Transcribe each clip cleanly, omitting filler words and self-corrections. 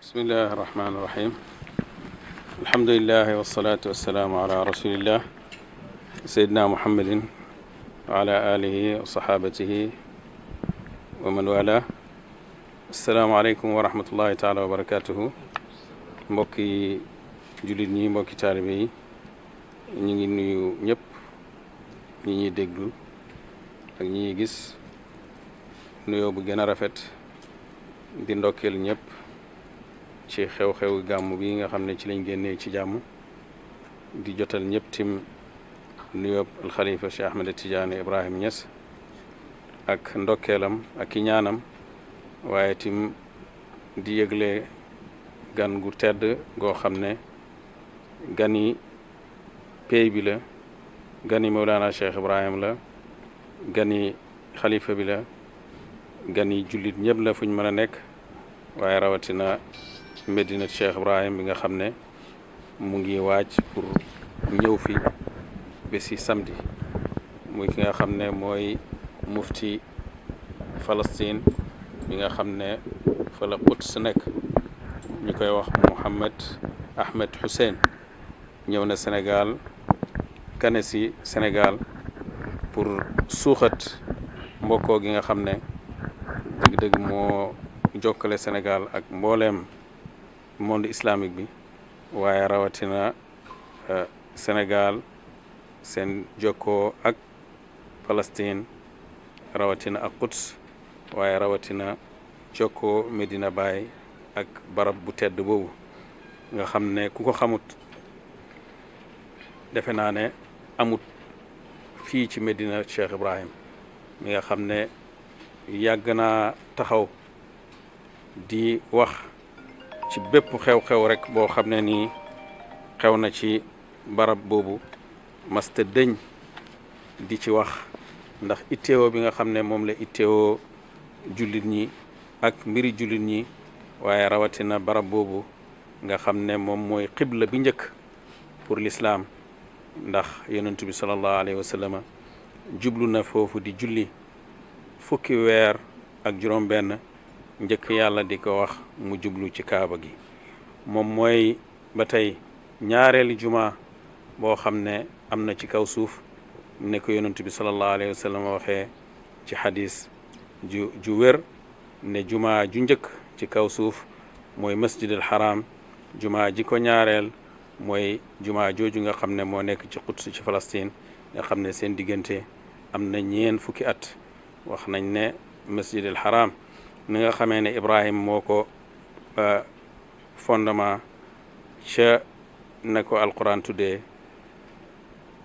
bismillahi irrahmani irrahim alhamdulilahi wasalaatu wassalaamu ala rasulillah seydina muhammadin wa ala alihi wa sahabatihi wa man wala asalaamaaleykum wa rahmatullahi taala wa barakatuhu mbokki jullit ñi mbokki taalibe yi ñu ngi nuyu ñëpp ñi ñuy déglu ak ñi ñuy gis nuyoo bu gën a rafet di ndokkeel ñëpp ci xew-xew gàmm bi nga xam ne ci lañ génnee ci jàmm di jotal ñëpp tim nuyoob alxalifa Cheikh Ahmed Tidiane Ibrahim Niass ak ndokkeelam ak ki ñaanam waaye tim di yëgle gan gu tedd goo xam ne gani pey bi la gani Mawlana Cheikh Ibrahim la gani xalifa bi la gani jullit ñëpp la fuñ mën a nekk waaye rawatina Medina Cheikh Ibrahim bi nga xam ne mu ngi waaj pour ñëw fi bési samedi muy ki nga xam ne mooy mufti Palestine bi nga xam ne fa la Quds nekk ñu koy wax Mohammed Ahmed Hussein ñëw na Sénégal gane si Sénégal pour suuxat mbokkoo gi nga xam ne dëgg-dëgg moo jokkale Sénégal ak mbooleem monde islamique bi waaye rawatina Sénégal seen jokkoo ak Palestine rawatina ak Quds waaye rawatina jokkoo Medina Baye ak barab bu tedd boobu nga xam ne ku ko xamut defe naa ne amut fii ci Medina Cheikh Ibrahim mi nga xam ne yàgg naa taxaw di wax ci bépp xew-xew rek boo xam ne nii xew na ci barab boobu masta dëñ di ci wax ndax itteewoo bi nga xam ne moom la itteewoo jullit ñi ak mbiri jullit ñi waaye rawatina barab boobu nga xam ne moom mooy xibla bi njëkk pour l'islam ndax yonent bi sallallahu alayhi wa sallam jublu na foofu di julli fukki weer ak juróom benn njëkk yàlla di ko wax mu jublu ci kaaba gi moom mooy ba tey ñaareeli juma boo xam ne am na ci kaw suuf ne ko yonent bi sallallahu alayhi wa sallam waxee ci xadis ju wér ne juma ju njëkk ci kaw suuf mooy masjidil haram juma ji ko ñaareel mooy juma jooju nga xam ne moo nekk ci Quds ci Palestine nga xam ne seen diggante am na ñeen fukki at wax nañ ne masjidil haram ni nga xamee ne Ibrahim moo ko fondement ca na ko alquran tuddee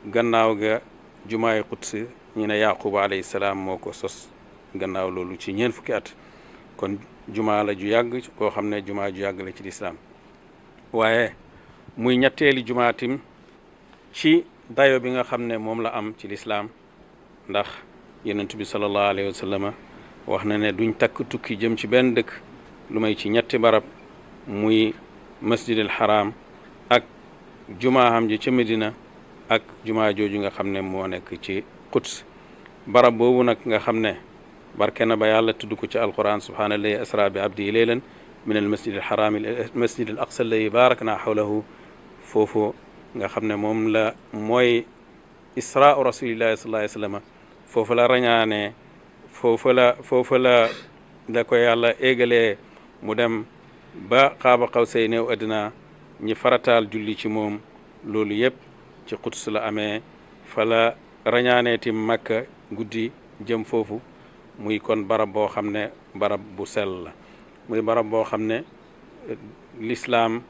gannaaw ga jumaay Quds ñu ne Yaquba alayhi salaam moo ko sos gannaaw loolu ci ñeen fukki at kon jumaa la ju yàgg koo xam ne jumaa ju yàgg la ci lislaam waaye muy ñetteeli jumaatim ci dayo bi nga xam ne moom la am ci lislaam ndax yonent bi sallallahu alayhi wa sallam wax na ne duñ takk tukki jëm ci benn dëkk lu may ci ñetti barab muy masjidil haram ak jumaa xam ji ca Medina ak jumaa jooju nga xam ne moo nekk ci Quds barab boobu nag nga xam ne barke na ba yàlla tudd ko ci alquran subhaanallahi asra bi abdihi laylan min al masjid al haram al masjid al aqsa alladi barakna hawlahu foofu nga xam ne moom la mooy israa rasulillahi sallallahu alayhi wa sallam foofu la rañaane foofu la ko yàlla égalee mu dem ba xaaba xawsay néew addina ñi farataal julli ci moom loolu yëpp ci Quds la amee fa la rañaaneeti Makka guddi jëm foofu muy kon barab boo xam ne barab bu sell la muy barab boo xam ne l'islam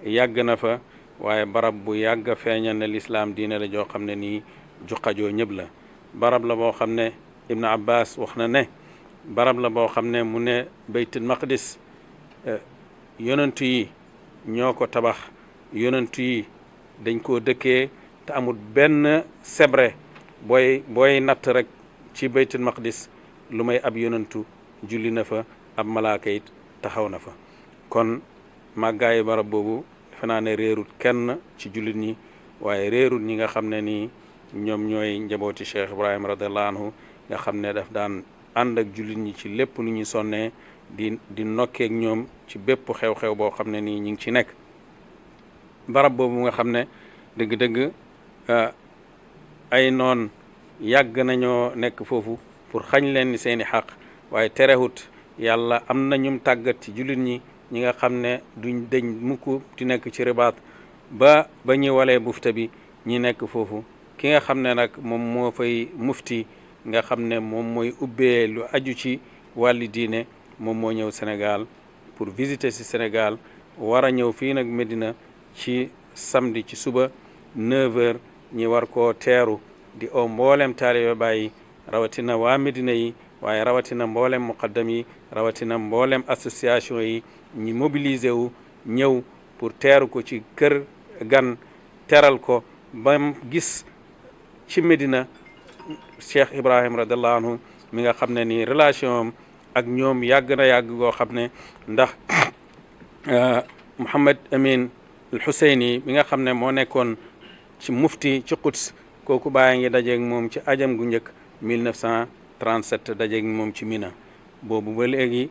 yàgg na fa waaye barab bu yàgg feeñal ne l'islam diine la joo xam ne nii juqajoo ñëpp la barab la boo xam ne Ibn Abbas wax na ne barab la boo xam ne mu ne Baytul Maqdis yonentu yi ñoo ko tabax yonentu yi dañ koo dëkkee te amul benn sebre booy natt rek ci Baytul Maqdis lu may ab yonentu julli na fa ab malaaka it taxaw na fa kon màggaayu barab boobu defe naa ne réerut kenn ci jullit ñi waaye réerut ñi nga xam ne nii ñoom ñooy njabooti Cheikh Ibrahim radiallahu anhu nga xam ne daf daan ànd ak jullit ñi ci lépp lu ñuy sonnee di nokkeeg ñoom ci bépp xew-xew boo xam ne nii ñi ngi ci nekk. barab boobu nga xam ne dëgg-dëgg ay noon yàgg nañoo nekk foofu pour xañ leen ni seeni xaq, waaye terewut yàlla am na ñum tàggat ci jullit ñi nga xam ne duñ deñ mukk di nekk ci ribaat ba ñu walee bufta bi ñi nekk foofu. ki nga xam ne nag moom moo fay mufti nga xam ne moom mooy ubbee lu aju ci wàlli diine, moom moo ñëw Sénégal pour visiter si Sénégal, war a ñëw fii nag Medina ci samedi ci suba 9h ñi war koo teeru di o mboolem taalibe Baay rawatina waa Medina yi, waaye rawatina mboolem muqaddam yi, rawatina mboolem association yi ñi mobiliser wu ñëw pour teeru ko ci kër gan, teral ko bam gis ci Medina Cheikh Ibrahim radiallahu anhu mi nga xam ne ni relation am ak ñoom yàgg na yàgg goo xam ne ndax Mouhamed Amin al Huseyni mi nga xam ne moo nekkoon ci mufti ci Quds, kooku bàyyi ngi dajeeg moom ci ajam gu njëkk 1937 dajeeg moom ci Mina. boobu ba léegi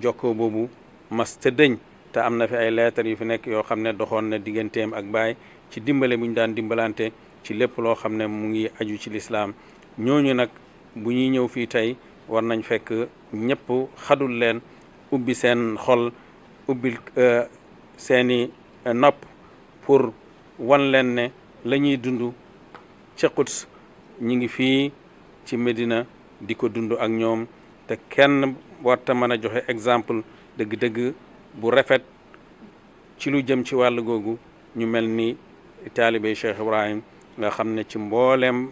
jokkoo boobu mas te dëñ, te am na fi ay lettres yu fi nekk yoo xam ne doxoon na digganteem ak Baay ci dimbale bu ñu daan dimbalante ci lépp loo xam ne mu ngi aju ci lislaam. ñooñu nag bu ñuy ñëw fii tey war nañ fekk ñëpp xadul leen, ubbi seen xol, ubbi seeni nopp pour wan leen ne la ñuy dund ci Quds ñi ngi fii ci Medina di ko dund ak ñoom, te kenn warta mën a joxe exemple dëgg-dëgg bu rafet ci lu jëm ci wàll googu ñu mel ni taalibe Cheikh Ibrahim nga xam ne ci mbooleem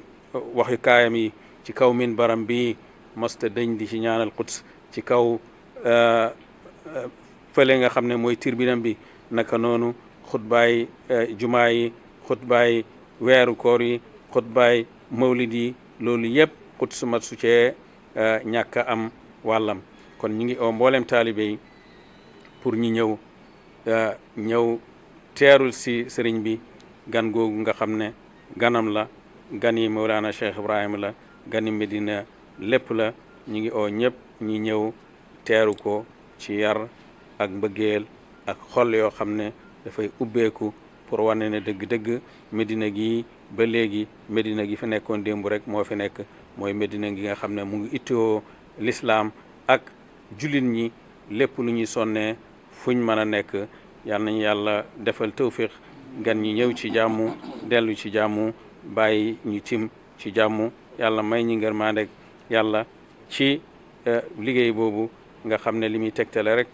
waxi kaayam yi ci kaw min baram bi mosta dañ di ci ñaanal Quds, ci kaw fële nga xam ne mooy tirbinam bi, naka noonu xutbaay jumaa yi, xutbaay weeru koor yi, xutbaay mawlid yi, loolu yëpp Quds mat su cee ñàkk a am wàllam. kon ñu ngi oo mboolem taalibe yi pour ñu ñëw teerul si sëriñ bi gan googu nga xam ne ganam la, gani Mawlana Cheikh Ibrahima la, gani Medina lépp la. ñu ngi oo ñëpp ñi ñëw teeru ko ci yar ak mbëggeel ak xol yoo xam ne dafay ubbeeku pour wane ne dëgg-dëgg Medina gi ba léegi Medina gi fi nekkoon démb rek moo fi nekk, mooy Medina gi nga xam ne mu ngi ittoo l'islam ak jullit ñi lépp lu ñuy sonnee fuñ mën a nekk. yal nañu yàlla defal tawfiq gan ñi ñëw ci jàmmu, dellu ci jàmmu, bàyyi ñu tim ci jàmmu. yàlla may ñi ngërmaandeg yàlla ci liggéey boobu nga xam ne li muy tegtale rek